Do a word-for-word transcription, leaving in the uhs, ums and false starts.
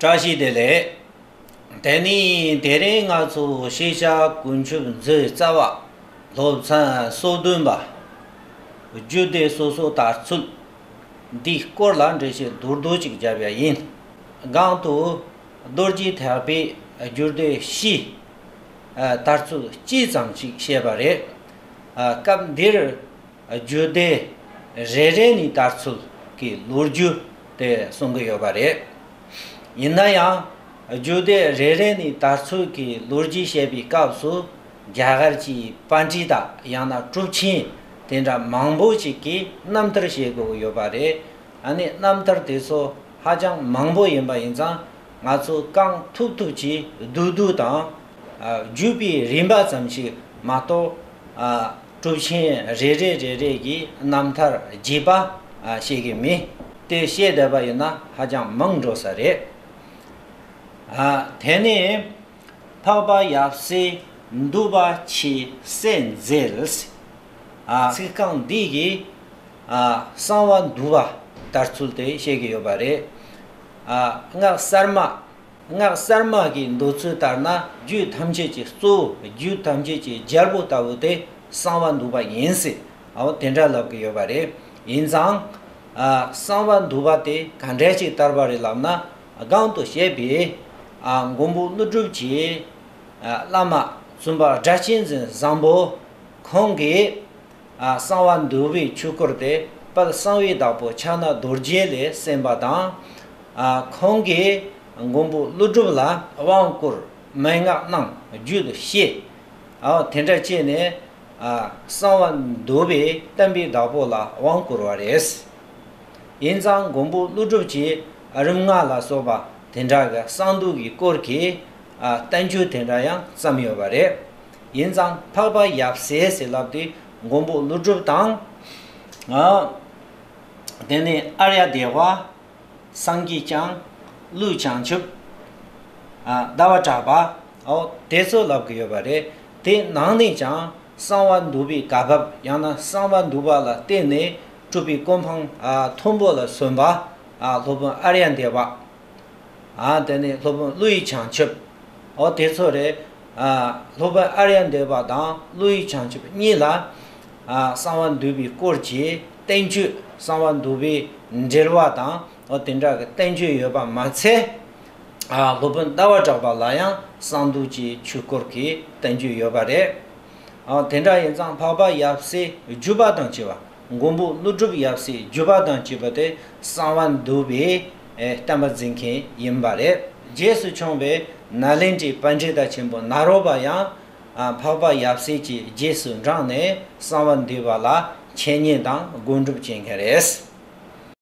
བཀྲ་ཤིས་བདེ་ལེགས། དེ་ནི་དེ་རིང་ང་ཚོ་ཤེས་བྱ་ཀུན་ཁྱབ་མཛོད་རྩ་བ་སློབ་ཚན་སོ་བདུན་པ། རྒྱུད་སྡེ་སོ་སོ་དར་ཚུལ་འདིའི་སྐོར་ལ་འགྲེལ་བཤད་མདོར་བསྡུས་ཅིག་བརྒྱབ་ཡ་ཡིན། གོང་དུ་རྡོ་རྗེ་ཐེག་པའི་རྒྱུད་སྡེ་བཞི་དར་ཚུལ་སྤྱི་ཙམ་ཅིག་བཤད་པ་རེད། སྐབས་འདིར་རྒྱུད་སྡེ་རེ་རེ་ནས་དར་ཚུལ་གྱི་ལོ་རྒྱུས་དེ་གསུང་གི་ཡོད་པ་རེད། ཡིན་ན་ཡང་རྒྱུད་སྡེ་རེ་རེ་ནས་དར་ཚུལ་གྱི་ལོ་རྒྱུས་བཤད་པའི་སྐབས་སུ་རྒྱ་གར་གྱི་པཎྜི་ཏ་ཡང་ན་གྲུབ་ཆེན་དེ་འདྲ་མང་པོ་ཞིག་གིས་རྣམ་ཐར་བཤད་དགོས་ཀྱི་ཡོད་པ་རེད། ཨ་ནི་རྣམ་ཐར་དེ་ཚོ་ཧ་ཅང་མང་པོ་ཡིན་པ་ཡིན་ཙང་ང་ཚོ་གང་ཐུབ་ཐུབ་ཀྱིས་བསྡུས་བསྡུས་དང་བརྒྱུད་པའི་རིམ་པ་ཙམ་ཞིག་མ་གཏོགས། གྲུབ་ཆེན་རེ་རེ་རེ་རེ་གི་རྣམ་ཐར་རྒྱས་པ་བཤད་ཀྱི་མེད། དེ་བཤད་བསྡད་པ་ཡིན་ན་ཧ་ཅང་མང་འགྲོ་ས་རེད། དེ་ནས་འཕགས་པ་ཡབ་སྲས་འདུས་པ་ཆེ་སྲས་མཛེས། ཚིག་རྐང་འདི་གིས་གསང་བ་འདུས་པ་དར་ཚུལ་དེ་བཤད་ཀྱི་ཡོད་པ་རེད། སྔགས་གསར་མ། སྔགས་གསར་མ་གི་འདོད་ཚུལ་ལྟར་ན་རྒྱུད་ཐམས་ཅད་ཀྱི་གཙོ་བོ། རྒྱུད་ཐམས་ཅད་ཀྱི་རྒྱལ་པོ་ལྟ་བུ་དེ་གསང་བ་འདུས་པ་ཡིན་ཟེར། འོ་དེ་འདྲ་ལབ་ཀྱི་ཡོད་པ་རེད། ཡིན་ཙང་། གསང་བ་འདུས་པ་དེ་ག་འདྲ་ཅིག་དར་བ་རེད་ལབ་ན། གོང་དུ་བཤད་པའི་མགོན་པོ་ཀླུ་སྒྲུབ་ཀྱི་བླ་མ་བཙུན་པ་སྒྲ་གཅན་འཛིན་བཟང་པོ་ཁོང་གིས། གསང་བ་འདུས་པའི་ཆོས་སྐོར་དེ་དཔལ་གསང་བའི་བདག་པོ་ཕྱག་ན་རྡོ་རྗེ་ལས་གསན་པ་དང་། ཁོང་གིས་མགོན་པོ་ཀླུ་སྒྲུབ་ལ་དབང་བསྐུར། མན་ངག་གནང་། རྒྱུད་བཤད། དེ་འདྲ་བྱས་ནས་གསང་བ་འདུས་པའི་བསྟན་པའི་བདག་པོ་ལ་དབང་བསྐུར་བ་རེད། ཡིན་ཙང་མགོན་པོ་ཀླུ་སྒྲུབ་ཀྱིས་རིམ་ལྔ་ལ་སོགས་པ་དེ་འདྲ་གི་གསང་འདུས་ཀྱི་སྐོར་གྱི་བསྟན་བཅོས་དེ་འདྲ་ཡང་བརྩམས་ཡོད་པ་རེད། ཡིན་ཙང་འཕགས་པ་ཡབ་སྲས་ཟེར་ལབ་དུས་མགོན་པོ་ཀླུ་སྒྲུབ་དང་། དེ་ནས་ཨཱརྱ་དེ་བ། སངས་རྒྱས་བསྐྱངས། ཀླུ་བྱང་ཆུབ། ཟླ་བ་གྲགས་པ། འོ་དེ་ཚོ་ལབ་ཀྱི་ཡོད་པ་རེད། དེ་ནང་ནས་ཀྱང་གསང་བ་འདུས་པའི་བཀའ་བབས་ཡང་ན་གསང་བ་འདུས་པ་ལ་བརྟེན་ནས་གྲུབ་པའི་གོ་འཕང་མཐོན་པོ་ལ་སོན་པ། སློབ་དཔོན་ཨཱརྱ་དེ་བ། དེ་ནས་སློབ་དཔོན་ཀླུ་ཡི་བྱང་ཆུབ། འོ་དེ་ཚོ་རེད། སློབ་དཔོན་ཨཱརྱ་དེ་བ་དང་ཀླུ་ཡི་བྱང་ཆུབ་གཉིས་ལ། གསང་བ་འདུས་པའི་སྐོར་གྱི་བསྟན་བཅོས། གསང་བ་འདུས་པའི་འགྲེལ་བ་དང་། འོ་དེ་འདྲ་གི་བསྟན་བཅོས་ཡོད་པ་མ་ཚད། སློབ་དཔོན་ཟླ་བ་གྲགས་པ་ལ་ཡང་གསང་འདུས་ཀྱི་ཆོས་སྐོར་གྱི་བསྟན་བཅོས་ཡོད་པ་རེད། དེ་འདྲ་ཡིན་ཙང་འཕགས་པ་ཡབ་སྲས་བརྒྱུད་པ་དང་བཅས་པ། མགོན་པོ་ཀླུ་སྒྲུབ་ཡབ་སྲས་བརྒྱུད་པ་དང་བཅས་པ་དེ་གསང་བ་འདུས་པའི་བསྟན་པ་འཛིན་མཁན་ཡིན་པ་རེད། རྗེས་སུ་བྱུང་བའི་ནཱ་ལེནྡྲའི་པཎྜི་ཏ་ཆེན་པོ་ནཱ་རོ་པ་ཡང་འཕགས་པ་ཡབ་སྲས་ཀྱི་རྗེས་སུ་འབྲངས་ནས་གསང་བ་འདུས་པ་ལ་འཆད་ཉན་དང་སྒོམ་སྒྲུབ་བྱེད་མཁན་རེད།